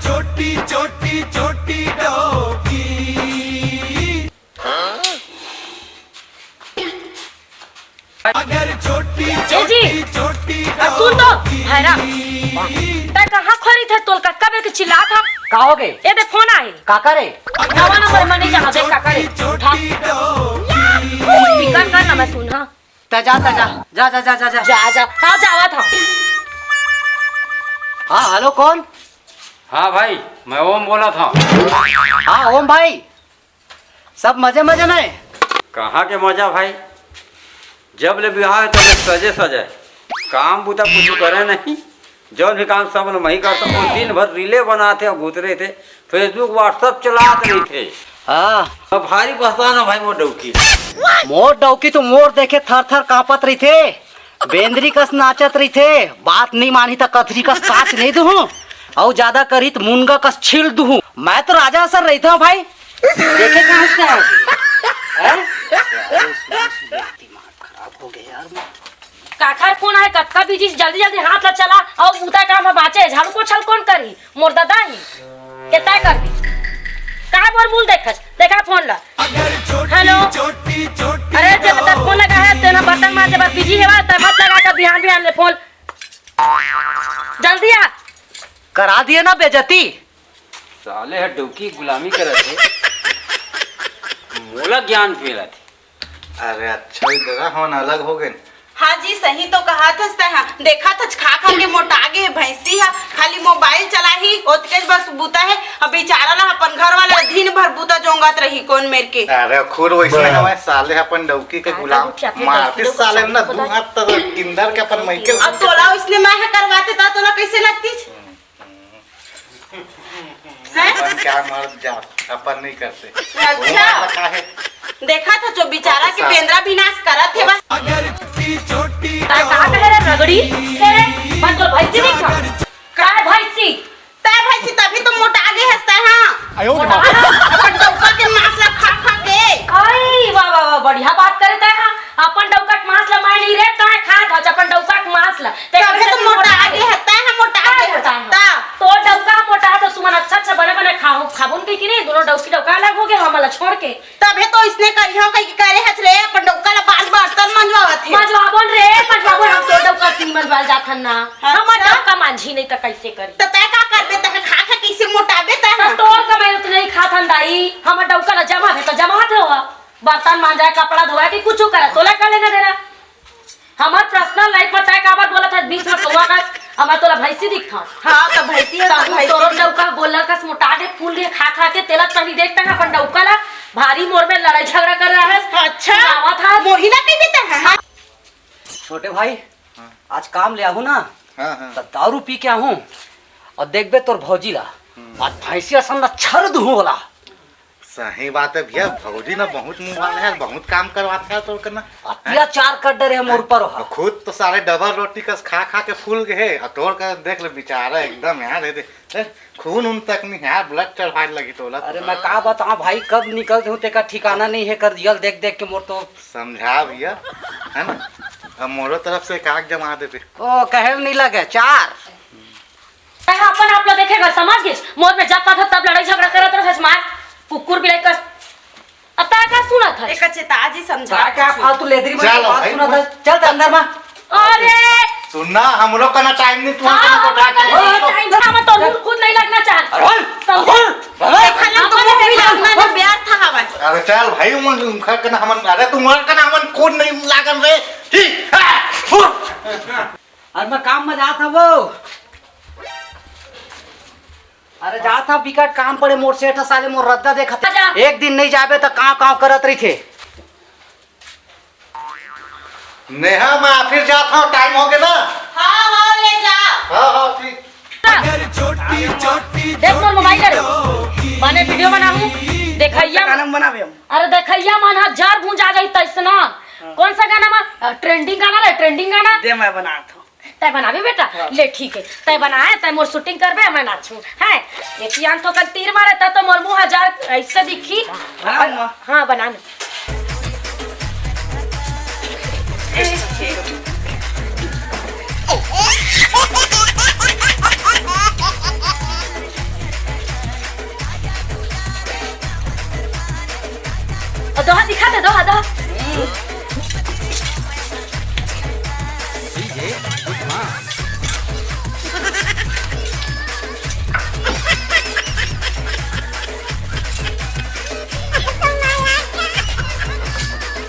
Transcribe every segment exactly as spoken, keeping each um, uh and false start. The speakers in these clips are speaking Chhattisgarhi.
छोटी छोटी छोटी डौकी। अगर छोटी ए जी, छोटी छोटी आ, सुन तो, डौकी। भैरा, तै कहाँ खोरी थे? तोल कक्का बेर के चिल्लात हा। का हो गे? ए दे फोन आए। काकर ए? नवा नंबर में नहीं जाना, देख काकर ए। उठा। स्पीकर कर ना, मैं सुन, हाँ। तै जा, तै जा। जा, जा, जा, जा, जा। जा, जा। हाँ, जावा था। हाँ, हेलो, कौन? हाँ भाई, मैं ओम बोला था। हाँ, ओम भाई, सब मजे, मजे में? कहाँ के मजा भाई, जब ले बिहाव हे, तब ले सजे सजे। काम बूता कुछ करे नहीं, जौन भी काम सब ल मही करता हूँ। दिन भर रीले बनात हे अउ घुतरे थे, Facebook, WhatsApp चलात रहिथे। हाँ। अब भारी परेशान हो भाई मोर डौकी। मोर डौकी तो मोर देखे थर थर कांपत रहिथे, बेंदरी कस नाचत रहिथे। बात नहीं मानही त कथरी कस काच नहीं दूहूँ, अउ ज्यादा करही त मुनगा कस छील दूहूँ। मैं तो राजा सर रहिथों भाई। देखे कहाँ से आए? हैं? दिमाग खराब हो गया यार। काखर फोन आए, कतका बिजी, जल्दी जल्दी हाथ ला चला, अउ बूता काम ह बाचे, झाड़ू पोछा ल कोन करही? मोर ददा ही। के तय करही। काहे मोर मुंह देखस? देखा फोन ला। हेलो। अरे, जेन तक फोन लगा है, तेन बर्तन मांजे बर बिजी हेवा, तय मत लगा कर बिहान बिहान ले फोन। जल्दी आ। करा दिए ना बेइज्जती। साले ह डौकी गुलामी करत हे। मोला ज्ञान पेलत हे। अरे अच्छा हुई दादा, हमन अलग हो गए। हाँ जी, सही तो कहा थस तै हा। देखा थच खा खा के मोटा गे हे भैंसी हा, खाली मोबाइल चलाही, ओतकेच बस बूता हे। अब बेचारा ला अपन घर वाला दिन भर बूता जोंगत रही कोन मेर के। अरे खुद वैसने हाँ। हवय, साले अपन डौकी के हाँ, गुलाम तो रुक जा, फिर मारती डौकी साले डौकी ना, को दू बता। हाथ तक किंदर के अपन मइके अब तोला उसने मैं हा करवाते ता तोला कैसे लगती? हैं? अपन क्या मर्द जात, अपन नहीं करते। अच्छा। वो वाला का है? देखा था जो बेचारा के अच्छा। बेंदरा विनाश करत हे बस। अगर छोटी छोटी तै का करे रगड़ी? से रे, बस तो भैंसी नहीं खा। का है भैंसी? तै भैंसी तभी तो मोटा गे हस तै, हाँ। आयो रे मोटा माँ। गे? अपन डौका के मांस ला खा खा के। आई, वाह, वाह, वाह, बढ़िया बात करे तै, हाँ। अपन डौका के मांस ला मैं नहीं रे, तै खा खा अपन डौका के मांस ला। तै तभी कैसे तो मोटा मोटा गे हस तै, हाँ, मोटा गे हस तै। तो डौका मोटा तो सुमन अच्छा अच्छा बने बने खाओ, खाबुन कही कि नहीं, दोनों डौकी डौका अलग हो गया, हमला छोड़ के। तभे तो इसने करिहो कहि के करे हच रे, अपन डौका ला बांध बर्तन मंजवावत हे। मंजवाबोन रे, मंजवाबोन, हम तोर डौका ला नहीं मंजवाल जाथन ना। अच्छा। हमर डौका मांझी नहीं त कैसे करी? त तै का करबे, तै खा खा कैसे मोटाबे तै त हा? तोर कमाई उतने ही खाथन दाई, हमर डौका ला जमा दे त जमा दे हो। बर्तन मांजा, कपड़ा धोवा कि कुछ करा, तोला का लेना देना? हमर पर्सनल लाइफ में तै काबर बोलत हस बीच में कौवा कस? हमर तोला भैंसी दिखथन। हाँ, त भैंसी है, त त भैंसी तोरो दिख- डौका गोल्लर कस मोटा के फूल के खा खा के तेला तनी देख तक अपन डौका ला भारी मोर में लड़ाई झगड़ा कर रहा है। अच्छा, आवत हस। मोही ला कह देता है, हाँ। छोटे भाई, हाँ। आज काम ले आहू ना, हाँ, हाँ। त दारू पी के आहू अउ देखबे तोर भौजी ला, हम्म। आज भैंसी असन ला छर दुहू वाला। सही बात है भैया, भौजी ना बहुत मुंह वाले हैं, बहुत काम करवाते हैं तोर करना। अत्याचार कर डरे हैं मोर पर। खुद तो सारे डबल रोटी कस खा खा के फूल गए हैं, और तोर कर देख ले बेचारा एकदम यार, ये दे, ए, खून उन तक नहीं है यार, ब्लड चढ़ाए लगी तोला। अरे मैं का बताऊं भाई, कब निकल जाऊं तेका ठिकाना नहीं है, कर दियल देख देख के मोर तो। समझा भैया, है ना, अब मोरो तरफ से एक आग जमा देबे। ओ, कहे नहीं लगे, चार। तैं अपन आप ला देखे बर समझ गेस। मोर में जब पाथस तब लड़ाई झगड़ा करत रहस मार। कुकुर बिलाई कस। अब तैं का सुनत हस? एक अच्छे ताजी समझा का, का कुछ। फालतू लेदरी मन चलो बात भाई, सुनत हस? चल त अंदर मा। अरे! सुनना, हमरो कना टाइम नहीं, तुहां हाँ, कना हमरो कोठा कना के। टाइम नहीं, हम तो खुद नहीं लगना चाहत। अरे, समझ? अरे, देखा ना, तो हमरे वो भी देखा। लगना ना, व्यर्थ हवय। अरे चल भाई, उमन उनका कना हमन, अरे तुम्हारा कना हमन खुद नहीं लागन रे। ही, आ, उठ। अरे मैं काम में जात हंव वो। अरे जात हंव, बिकट काम पड़े मोर सेठ ह, साले मोर रद्दा देखत हे। आजा। एक दिन नहीं जाबे त कांव कांव करत रहिथे। नेहा, मैं फिर जात हंव, टाइम हो गया ना। हाँ, हाँ, ले जा। हाँ, हाँ, ठीक। अगर छोटी छोटी देख मोर मोबाइल करे। माने वीडियो बनाहूं। देखैया गाना बनावे हम। अरे देखैया मन ह जर भूंजा जाई तैसना। हाँ। कौन सा गाना मा? अ, ट्रेंडिंग गाना ले, ट्रेंडिंग गाना। दे मैं बनात हंव। तैं बनाबे बेटा? हाँ। ले ठीक है, तैं बनाए, तैं मोर शूटिंग करबे, मैं नाचूं। हैं? एक ही आन तो कन तीर मारे, त तो मोर मुंह हजार ऐसे दिखी। बनाऊं ना? हाँ, बना ना।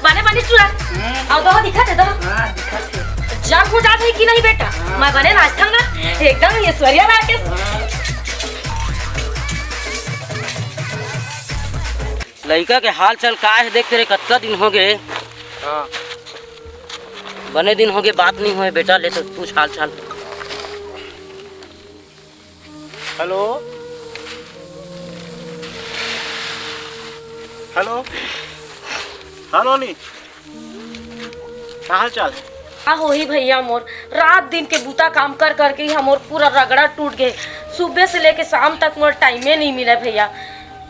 बने बने चूड़ा। हम्म। अउ तो दिखत हे तो। हाँ, दिखत हे। जल हो जात हे कि नहीं बेटा? हाँ। मैं बने नाचथंव ना, हाँ। एकदम ऐश्वर्या राय के। हाँ। लइका के हाल चाल का हे, देख तेरे कतका दिन हो गए। हाँ। बने दिन हो गए, बात नहीं होए बेटा, ले तो पूछ हाल चाल। हेलो, हेलो, हाँ नोनी, का हाल चाल? का होही भैया मोर, रात दिन के बूता काम कर करके ही हमर पूरा रगड़ा टूट गए। सुबह से लेके शाम तक मोर टाइमे नहीं मिले भैया।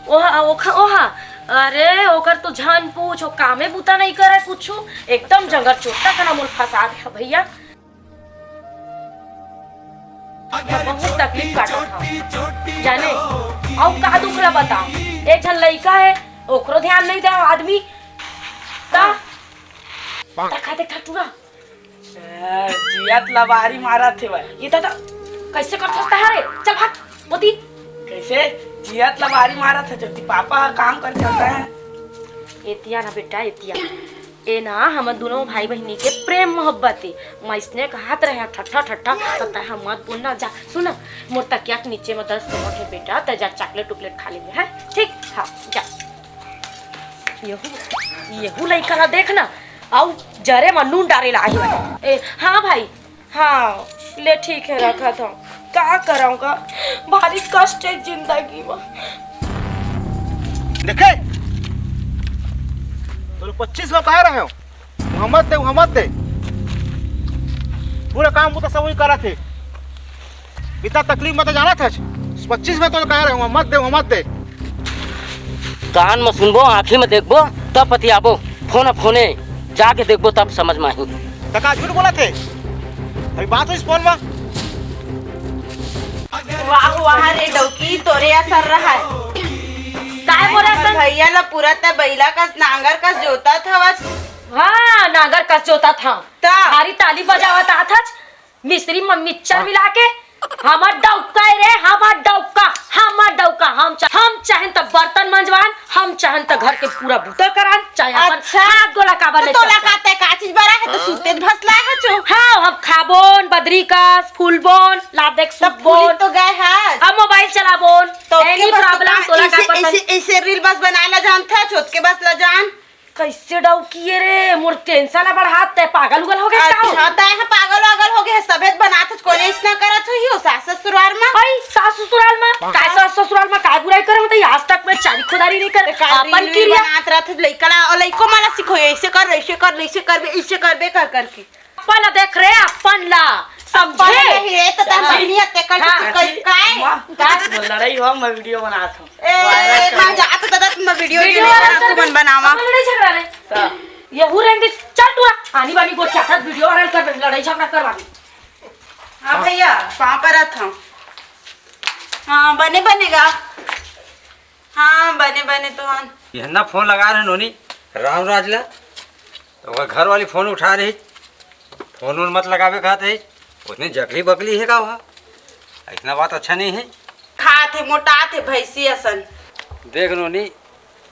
ओहा, ओखा, ओहा, अरे ओकर तो झन पूछ, ओ कामे बूता नहीं करे कुछु, एकदम जंगर चोट्टा कना मोर फंसा दे भैया। मैं बहुत तकलीफ काटत हव, जाने? अउ का दुख ला बताओ, एक झन लइका हे, ओकरो ध्यान नहीं देव आदमी। ता देखा, देखा टूरा। ए, जियत लबारी मारत हे भाई। ये दादा, कैसे करथस तहारे? चल भाग, मोती। कैसे? जियत लबारी मारत हे, जब पापा काम कर चलता है। एतिया ना बेटा, एतिया। ए ना, हमर दुनों भाई बहिनी के प्रेम मोहब्बत हे। मैं इसने कहत रहे, ठट्ठा, ठट्ठा, त तैं ह मत बोलना, जा। सुन, मोर तकिया के नीचे में दस नोट हे बेटा, तैं जा चॉकलेट उकलेट खा लेबे, हैं? ठीक? हाँ, जा। यहू, यहू लइका ला देख ना, अउ जरे म नून डारे ला आही वाला। ए, हाँ भाई, हाँ, ले ठीक हे, रखत हव। का करंव गा, भारी कष्ट हे जिंदगी म। देखे, तोला पच्चीस बार कहे रहेंव, उहाँ मत दे, उहाँ मत दे। पूरा काम बूता सब वही करत हे। इतना तकलीफ में तो जानत हस, पच्चीस में तो कह रहे हूँ, मत दे, मत दे। कान में सुनबो, आँखी में देखबो, तब पतियाबो। फोन, फोने जाके देखबो, तब समझ में आही। त का झूठ बोलत हे? अभी बात होइस फोन में। वाह, वाह रे डौकी, तोरे असर रहा है। काय बोले हमर असन? भैया ला पूरा त बइला कस, नांगर कस जोतत हवस। हाँ, नांगर कस जोतत हंव। त? भारी ताली बजावत आथच। मिश्री म मिक्सचर हाँ। मिला के, हमर डौका ए रे, हमर डौका, हमर डौका, हम चा-, हम चाहेन त बर्तन मंजवान, हम चाहेन त घर के पूरा बूता करान, चाहे अपन अच्छा। हाथ गोला काबर त नहीं तोला चलता। का तय का चीज बरा हे, त हाँ। सूते भसला हे चो। हाँ, हम खाबोन, बदरी कस, फूलबोन, लादेक त फूली सुतबोन, तो गए हस। अब मोबाइल चलाबोन, तो any के बस तो problem, का तोला का ऐसे, पसंद? ऐसे, ऐसे रील बस बनाए ला जानथस, ओतके बस ला जान। कैसे डौकी ए रे, मोर टेंशन ला बढ़ात, तैं पागल उगल हो गए का हो? अच्छा, तैं ह पागल वागल हो गए, सभे त बनात हच, कोने इसना करत होही हो सास ससुराल म? भाई, सास ससुराल म? काय सास ससुराल म काय बुराई करंव, त आज तक मैं चारी खुदारी नहीं करे। का अपन रील की रिया बनात रहत हच, लइका ला, अउ लइको मन ला सिखोही, ऐसे कर, ऐसे कर, ऐसे करबे, ऐसे करबे कर करके। अपन ला देख रे, अपन ला, समझे? अपन ला नहीं रे, त तैं हाँ। बहिनी हत्या कर हाँ। चुकी, कैसे, काय? अम्मा, काय? वो लड़ाई हो, मैं वीडियो बनात हूँ। ए, viral मैं करो। जात हूँ दादा, तुम वीडियो वीडियो नहीं viral बना, कर तू दे। बन बनावा। अपन लड़ाई झगड़ा रे। हाँ। ये हु रेंगे, चल तू, आनी बानी गोठिया था, वीडियो viral कर दे, लड़ाई झगड़ा करवा दे। हाँ भैया, पाँव परत हूँ। हाँ, बने बनेगा। हाँ, बने, बने तो हन। ये ना फोन लगा रहे नोनी, राम राज ला। तो ओकर घर वाली फोन उठा रही, फोन उन मत लगावे कहत रही, उसने जकली बकली हे का वहाँ? ऐसना बात अच्छा नहीं है। खात हे, मोटात हे, भैंसी असन। देख नोनी,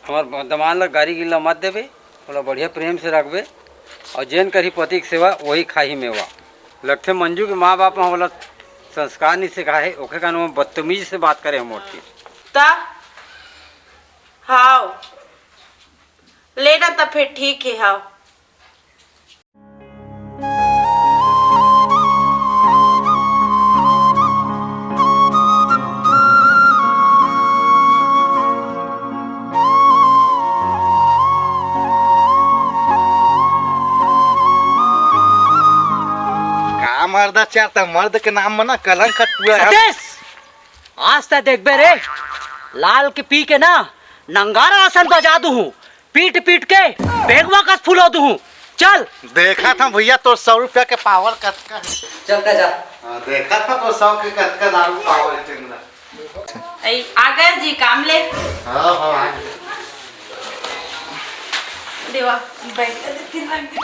हमर दमान ला गारी गिल्ला मत देबे, ओला बढ़िया प्रेम से रखबे, और जेन करही पति के सेवा, वही खाही मेवा। लगथे मंजू के माँ बाप ह ओला संस्कार नहीं सिखाए, ओके कारण वो बदतमीजी से बात करे हम मोटकी। त? हाव। ले ना, त फिर ठीक हे, हाव। का मर्दा चार त मर्द के नाम म ना कलंक हट पूरा है। सतीश! आज तक देखबे रे, लाल के पी के ना नंगारा असन बजा दूहूँ, पीट पीट के बेंगवा कस फुलो दूहूँ। चल। देखा था भैया तोर सौ रुपया के पावर कतका है। चल का जा। हाँ, देखा था तोर सौ के कतका दारू पावर है तेरा। ऐ, आ गए जी काम ले। हाँ, हाँ, हाँ। देवा, बैठ के तीन रंग के।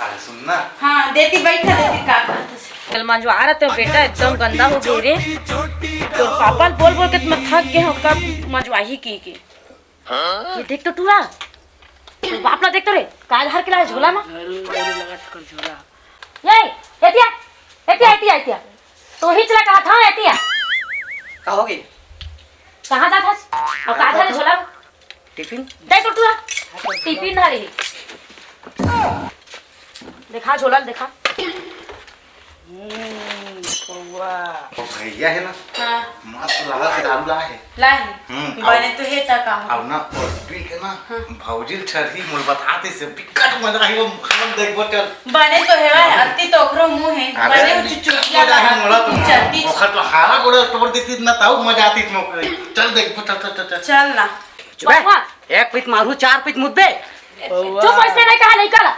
अरे सुन ना। हाँ, देती बैठा, देती का कहत हस। कल मंजवा रहे तो बेटा एकदम गंदा हो गई रे। तोर पापा ल बोल बोल के त मैं थक गए हूँ, कब मंजवाही की के। ये देख तो टूरा, तोर बाप ला देख तो रे, का धर के लाए झोला मा। गरू, गरू लगत कर झोला। ये, एतिया, एतिया, एतिया, एतिया। तो ही चला कहा था, एतिया। का हो गई? कहाँ जात हस? अब का धरे झोला? टिफिन? दे तो टूरा। टिफिन धरे ही। देखा झोला ल देखा। हम्म, पौवा। ओ भैया है ना? हाँ। मस्त लगा के दारू ला है। ला है? हम्म, बने अब तो हे ता का हो। अब ना, और पी के ना, हाँ। भौजी ल छरही मोल बताते से बिकट मजा आई, वो खान देखबो चल। बने तो हेवा है, अरे। अत्ती तो ओकरो मुंह है, अरे, बने हो बिकट चुचुकिया मजा आई, का, मोला तो चलती। ओखर तो हारा गोड़ा तोड़ देती ना, ताऊ मजा आती मोके। चल देखबो, चल, चल, चल, चल। चल ना। चुप है। बउआ। एक पीत मारू, चार पीत मुद्दे। चुप, ऐसे नहीं कहा, नहीं करा।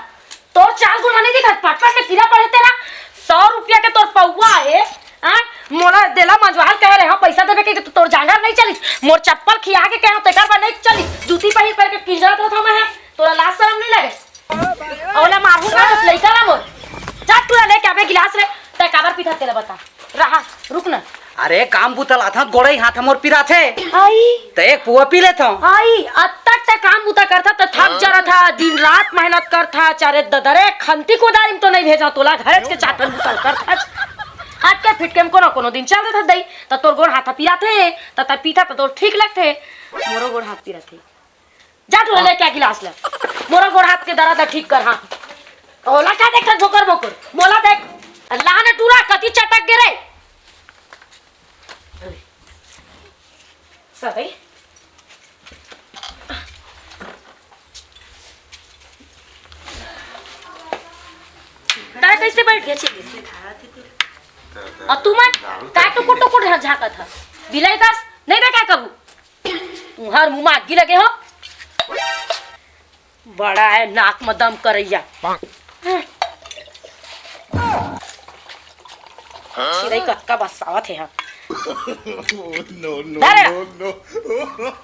तोर चाल गुना नहीं दिखत, पटपट के कीड़ा पड़े तेरा। सौ रुपया के तोर पौवा है, हाँ? मोला देला मंजवाल कहे रहे, हाँ, पैसा देवे के तो तोर जांगर नहीं चलिस। मोर चप्पल खिया के कहे, तेकर बर नहीं चलिस। जूती पहिर पहिर के किंजरत रहत हूँ मैं, हाँ? तोरा लाज शरम नहीं लगे? ओला मारहूँ ना, तो लइका ला मोर। जा, टूरा लेके आबे गिलास रे, तै काबर पीथस तेला बता। रहा, रुक ना। अरे, काम बुता लाथन, गोड़ई हाथ मोर पिराथे। आई। त एक पुआ पी लेथन। आई, अत्ता ते काम बुता करथा, त थक हाँ। जरथा, दिन रात मेहनत करथा, चारे ददरे खंती कोदारी म तो नहीं भेजा तोला, घरे के चाटन बुता करथा। हाथ के फिटके म कोनो कोनो दिन चल देथा दई, त तोर गोड़ हाथ पिराथे, त तै पीथा त तोर ठीक लगथे, मोरो गोड़ हाथ पिराथे। जा टूरा लेके आ गिलास ला। मोरा गोड़ हाथ के दर्द ठीक कर, हाँ। ओला का देखत भोकर भोकर? मोला देख। ला ना टूरा, कति चटक गे रे। सही। तै कैसे बैठ गया? और तू मन का टुकुर टुकुर झांकत ह? बिलाई कस नहीं देखा कभू। तुंहर मुंह म आगी लगे हो। बड़ा है नाक म दम करैया। चिरई कतका बसावत हे हा। No, no, धर। No, no।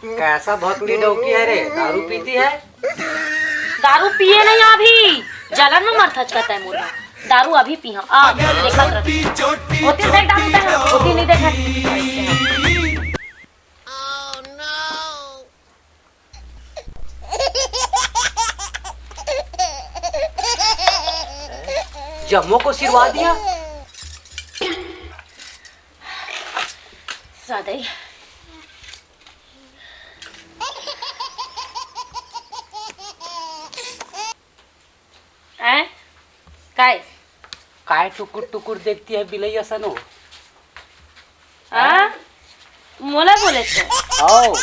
कैसा भतुड़ी डौकी है रे, दारू पीती है? दारू पिए नहीं अभी, जलन में मरथच कहता है मोला। दारू अभी पी हम, आ, देखत रह। ओती देख दारू पी, ओती नहीं देखा। जम्मो को सिरवा दिया। सदई। हैं? काय? काय टुकुर टुकुर देखती है बिलई असन हो? हाँ? मोला बोले तो? आओ।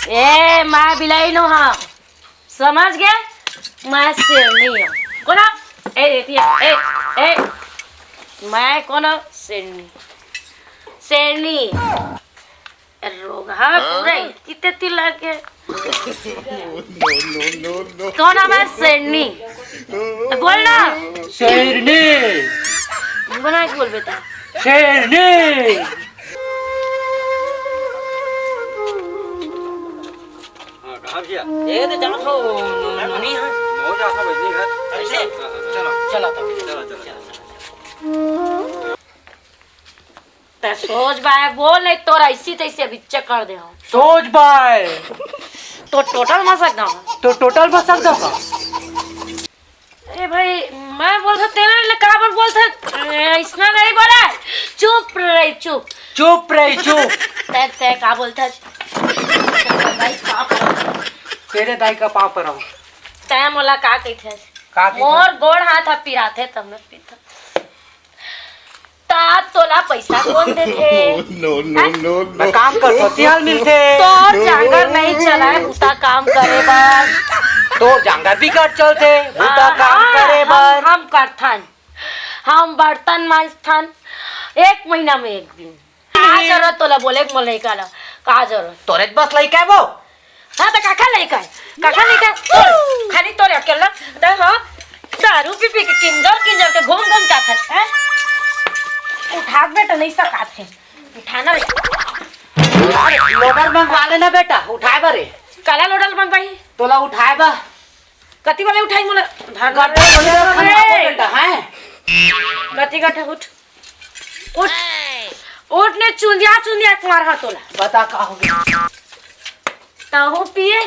ए, मैं बिलई नो हाँ। समझ गए? मैं शेरनी हूँ। कोनो? ए, ए, ए, ए। मैं कोनो शेरनी? शेरनी। रोगहा पूरा इतनी तेती लागे। No, no, no, no। कौन है मैं शेरनी? बोल ना। शेरनी। बना के बोल बेटा। शेरनी। हाँ, कहाँ भैया? ये तो जात हो, नोनी है। मैं जात हूँ बजनी घर। ऐसे? हाँ, हाँ, हाँ। चलो। चला तो। चलो, चलो, चलो। ते सोच बाय बोल, नहीं तोर ऐसी तैसी अभी चेक कर दे हम। सोच बाय। तो टोटल मसक दो। तो टोटल मसक दो का? ए भाई, मैं बोलता तेरे लिए काबर बोलता, ए, इसना नहीं बोला। चुप रही, चुप। चुप रही, चुप। ते, ते का बोलता? भाई, का बोलता? तेरे दाई का पाँव पर हूँ। ते मोला का कहते? का कहते? मोर गोड़ हाथ ह पिराथे तब मैं पीता। ता तोला पैसा कौन देथे? No, no, हैं? No, no। मैं काम करथों, तिहाल मिलथे। तोर जांगर नहीं चलाए, बुता काम करे बर। तोर जांगर बिकट चलथे, बुता हाँ, काम हाँ, करे हम, बर। हम करथन, हम बर्तन मांजथन, एक महीना में एक दिन। का जरूरत तोला बोले के मोर लइका ला? का जरूरत? तोरे बस लइका है वो? हाँ, तो काखर लइका है? काखर लइका है? तोर, खाली तोरे अकेला। तो हाँ, दारू पी पी के किंजर किंजर के घूम घूम का खात है? उठा बेटा, नहीं सकात है। उठाना बेटा। अरे, लोडर मंगवा लेना बेटा, उठाए बर रे। काला लोडर मंगवाही? तोला उठाए बर। कति वाले उठाई मोला? धर, धर, गड्ढा, धर, धर, गड्ढा, धर, गड्ढा, ए! गड्ढा, हाँ। कति गड्ढा उठ? उठ। उठ ने चुंदिया, चुंदिया के मारहा तोला। बता का हो गया? तहूँ पिए।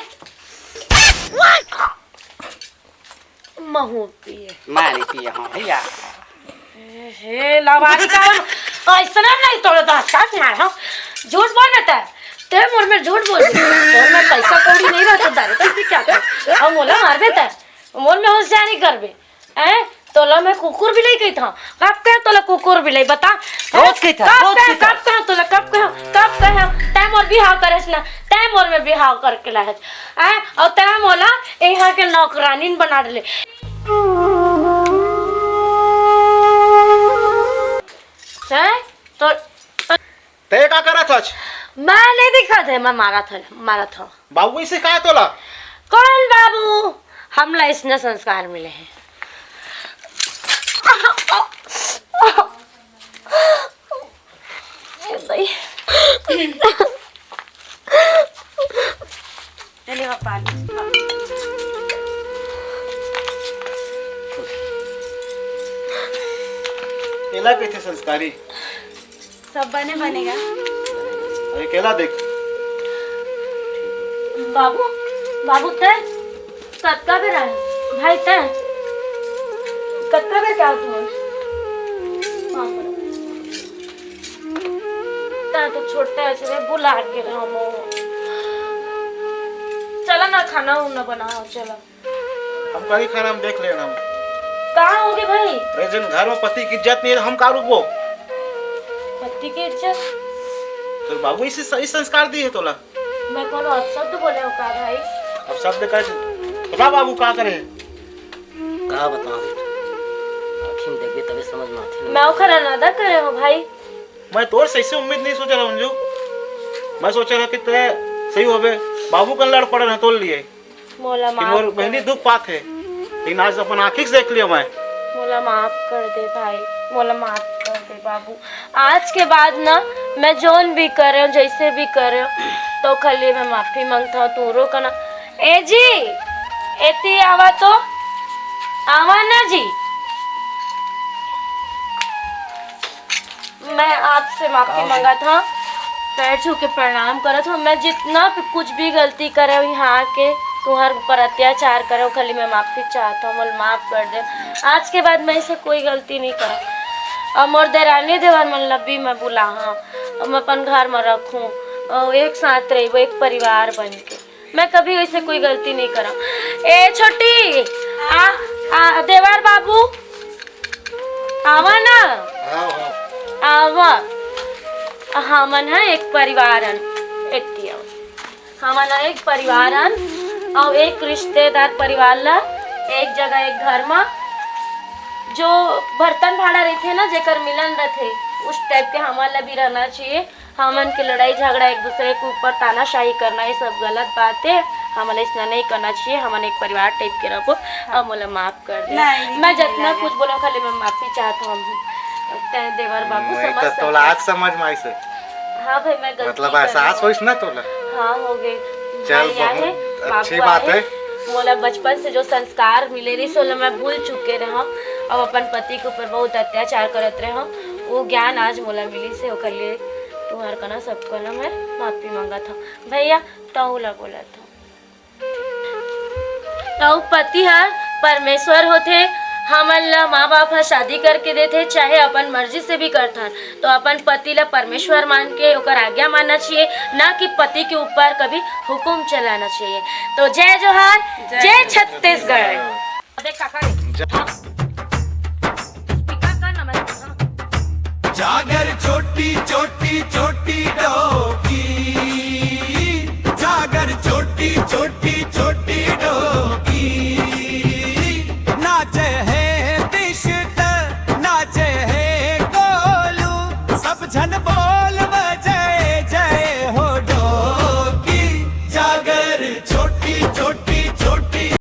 महूँ पिए। मैं नहीं पिए हँव भैया। हे लवारी का हम अइसने नहीं तोड़े दस का मार, हाँ। झूठ बोल बेटा, ते मोर में झूठ बोल। तोर में पैसा कौड़ी नहीं रहता, दारू तो पी क्या कर? अउ मोला मार बेटा, मोर में होशियारी करबे। हैं? तोला मैं कुकुर बिलाई कहिथँव। कब कहेंव तोला कुकुर बिलाई? बता। रोज कहिथँव, कब रोज कहेंव, कहिथँव। कब कहेंव तोला? कब कहेंव? कब कहेंव? तैं मोर बिहाव करेस ना, तैं मोर में बिहाव करके लाएस। हैं? अउ तैं मोला इहाँ के नौकरानीन बना डले। हैं? तो तैं का करत हस? मैं नहीं दिखत हे, मैं मारत हँव, मारत हँव। बाबू इसे का हे तोला? कौन बाबू? हमला अइसने संस्कार मिले हे। चलिए पापा। एला कहिथे संस्कारी। सब बने बनेगा। अरे केला देख। बाबू, बाबू तैं कतका बेर आए? भाई तैं कतका बेर के आए तू? तैं तो छोटे अइसे भुला गे रहा मोर। चला ना खाना उना बनाओ, चला। हम कहीं खाना हम देख लेना हम। कहाँ होगे भाई? अरे जब घर में पति की इज्जत नहीं है तो हम का रुकबो? पति की इज्जत? तो बाबू इसे सही संस्कार दिए तोला। मैं कोनो अपशब्द बोले हँव का भाई? अपशब्द का? बता बाबू का करे? का बताओ? आँखी में देखबे तबे समझ में आथे ना। मैं ओखर अनादर करे हँव भाई। मैं तोर से ऐसे उम्मीद नहीं सोचा रहा अंजू। मैं सोचा रहा कि तैं सही होबे। बाबू कन लड़ पड़े रहे तोर लिए। मोला कि माफ मोर कर बहिनी दे। दुख पात हे, लेकिन आज अपन आँखी से देख लिया मैं। मोला माफ कर दे भाई, मोला माफ कर दे बाबू। आज के बाद ना मैं जोन भी करे हँव, जैसे भी करे हँव, तो खाली मैं माफी मांगत हँव, तू रो कना। ए जी, एती आवा तो, आवा ना जी। मैं आपसे माफी मांगत हँव, पैर छू के प्रणाम करत हँव। मैं जितना भी कुछ भी गलती करे हँव, यहाँ आके तुम्हारे ऊपर अत्याचार करे हँव, खाली मैं माफी चाहत हँव, मोला माफ कर दे। आज के बाद मैं ऐसे कोई गलती नहीं करँव। अउ मोर देरानी देवर मन ला भी मैं बुलाहूँ, अउ मैं अपन घर में रखूँ, अउ एक साथ रहिबो, एक परिवार बन के। मैं कभी ऐसे कोई गलती नहीं करँव। ए छोटी, आ, आ, देवर बाबू, आवा ना। हाँ, हाँ। आवा। हमन ह एक परिवार हन, एती आवा। हमन ह एक परिवार हन, अउ एक रिश्तेदार परिवार ला एक जगह, एक घर मा, जो बर्तन भांडा रहिथे ना, जेकर मिलन रहिथे, उस type के हमन ला भी रहना चाहिए। हमन के लड़ाई झगड़ा, एक दूसरे के ऊपर तानाशाही करना, ये सब गलत बात हे। हमन अइसना नहीं करना चाहिए। हमन एक परिवार type के रहबो। अब मोला माफ कर दे। नहीं, मैं नहीं जितना लगा। कुछ बोलँव, खाली मैं माफी चाहत हँव। तैं देवर बाबू मैं समझ तो तोला सकत। आज समझ में आइस हे। हाँ भाई, मैं गलती मतलब एहसास होइस ना तोला? हाँ, होगे। चल, भाई बहुत आहे, अच्छी बाबू बात आहे। हे। मोला बचपन से जो संस्कार मिले रहिस, ओला मैं भूल चुके रहँव। अब अपन पति के ऊपर बहुत अत्याचार करत रहँव, वो ज्ञान आज मोला मिलिस हे, ओकर लिए तुम्हार कना सबको ना मैं माफी मांगत हँव। भैया, तहूँ ला बोलत हँव। अउ पति ह परमेश्वर होथे। हमन ला माँ बाप ह शादी करके देथे, चाहे अपन मर्जी से भी करथन, तो अपन पति ला परमेश्वर मान के ओकर आज्ञा मानना चाहिए, ना कि पति के ऊपर कभी हुकुम चलाना चाहिए। तो जय जोहार, जय जय छत्तीसगढ़। छत्तीसगढ़। अबे काका रे। जा। Speaker का नमस्ते। जागर छोटी छोटी छोटी